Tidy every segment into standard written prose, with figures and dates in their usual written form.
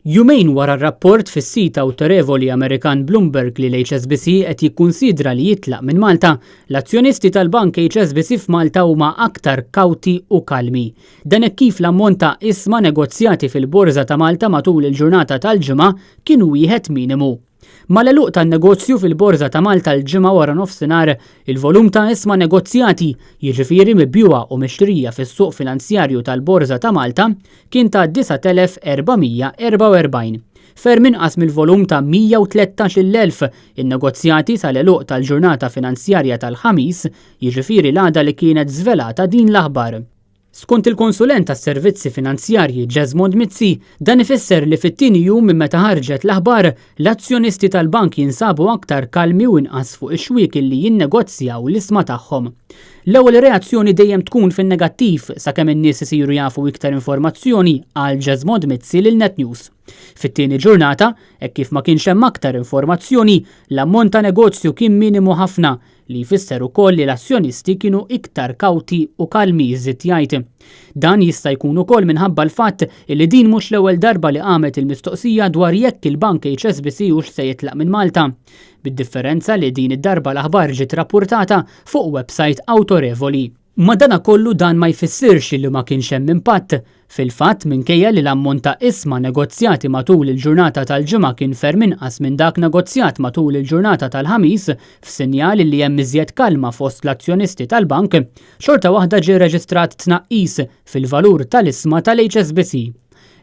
Jumejn wara r-rapport fis-sit awtorevoli Amerikan Bloomberg li l-HSBC qed jikkunsidra li jitlaq minn Malta, l-azzjonisti tal-bank HSBC f'Malta huma aktar kawti u kalmi. Dan hekk kif l-ammont ta' ishma negozjati fil-Borża ta' Malta matul il-ġurnata tal-Ġimgħa kien wieħed minimu. Mal-għeluq tan-negozju fil-Borża ta' Malta l-Ġimgħa waranofsinhar, il-volum ta' ishma negozjati, jiġifieri mibjugħa u mixtrija fis-suq finanzjarju tal-Borża ta' Malta, kien ta' 9,444, ferm inqas mill-volum ta' 113,000 innegozjati sal-għeluq tal-ġurnata finanzjarja tal-Ħamis, jiġifieri l-għada li kienet żvelata din l-aħbar. Skont il-konsulent tas-servizzi finanzjarji Jesmond Mizzi, dan ifisser li fit-tieni jum minn meta ħarġet l-aħbar, l-azzjonisti tal-bank jinsabu aktar kalmi u inqas fuq ix-xwiek illi jinnegozjaw l-ishma tagħhom. L-ewwel reazzjoni dejjem tkun fin-negattiv sakemm in-nies isiru jafu iktar informazzjoni, qal Jesmond Mizzi lil Net News. Fit-tieni ġurnata, hekk kif ma kienx hemm aktar informazzjoni, l-ammont ta' negozju kien minimu ħafna, li jfisser ukoll li l-azzjonisti kienu iktar kawti u kalmi, żied jgħid. Dan jista' jkun ukoll minħabba l-fatt li din mhux l-ewwel darba li qamet il-mistoqsija dwar jekk il-bank HSBC hux se jitlaq minn Malta. Bid-differenza li din id-darba l-aħbar ġiet rappurtata fuq websajt awtorevoli. Madanakollu dan ma jfissirx li ma kienx hemm impatt. Fil-fatt, minkejja li l-ammont ta' ishma negozjati matul il-ġurnata tal-Ġimgħa kien ferm inqas minn dak negozjat matul il-ġurnata tal-Ħamis, f'sinjal li hemm iżjed kalma fost l-azzjonisti tal-bank, xorta waħda ġie rreġistrat tnaqqis fil-valur tal-ishma tal-HSBC.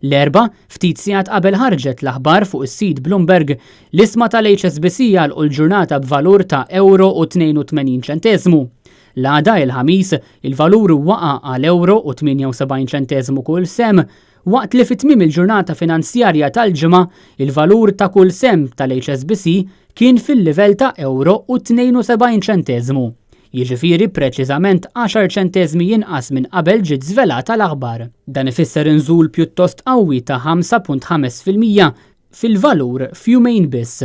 L-Erbgħa, ftit sigħat qabel ħarġet l-aħbar fuq is-sit Bloomberg, l-ishma tal-HSBC għalqu l-ġurnata b'valur ta' ewro u 82 ċenteżmu. L-għada, il-Ħamis, il-valur waqa' għal ewro u 78 ċenteżmu kull sehem, waqt li fi tmiem il-ġurnata finanzjarja tal-Ġimgħa, il-valur ta' kull sehem tal-HSBC kien fil-livell ta' ewro u 72 ċenteżmu, jiġifieri preċiżament għaxar ċenteżmi inqas minn qabel ġiet żvelata l-aħbar. Dan ifisser inżul pjuttost qawwi ta' 5.5% fil-valur f'jumejn biss.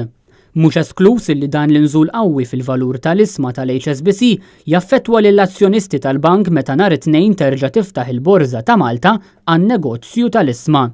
Mhux eskluż illi dan l-inżul qawwi fil-valur tal-ishma tal-HSBC jaffettwa lill-azzjonisti tal-bank meta nhar it-Tnejn terġa' tiftaħ il-Borża ta' Malta għan-negozju tal-ishma.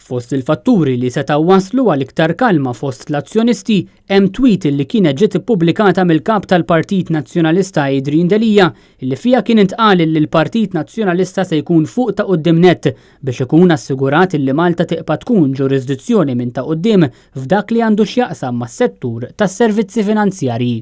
Fost il-fatturi li setgħu wasslu għal iktar kalma fost l-azzjonisti hemm tweet illi kienet ġiet ippubblikata mill-Kap tal-Partit Nazzjonalista Adrian Delia illi fiha kien intqal illi l-Partit Nazzjonalista se jkun fuq ta' quddiem nett biex ikun assigurat illi Malta tiqpa' tkun ġurisdizzjoni minn ta' quddiem f'dak li għandu x'jaqsam mas-settur tas-servizzi finanzjarji.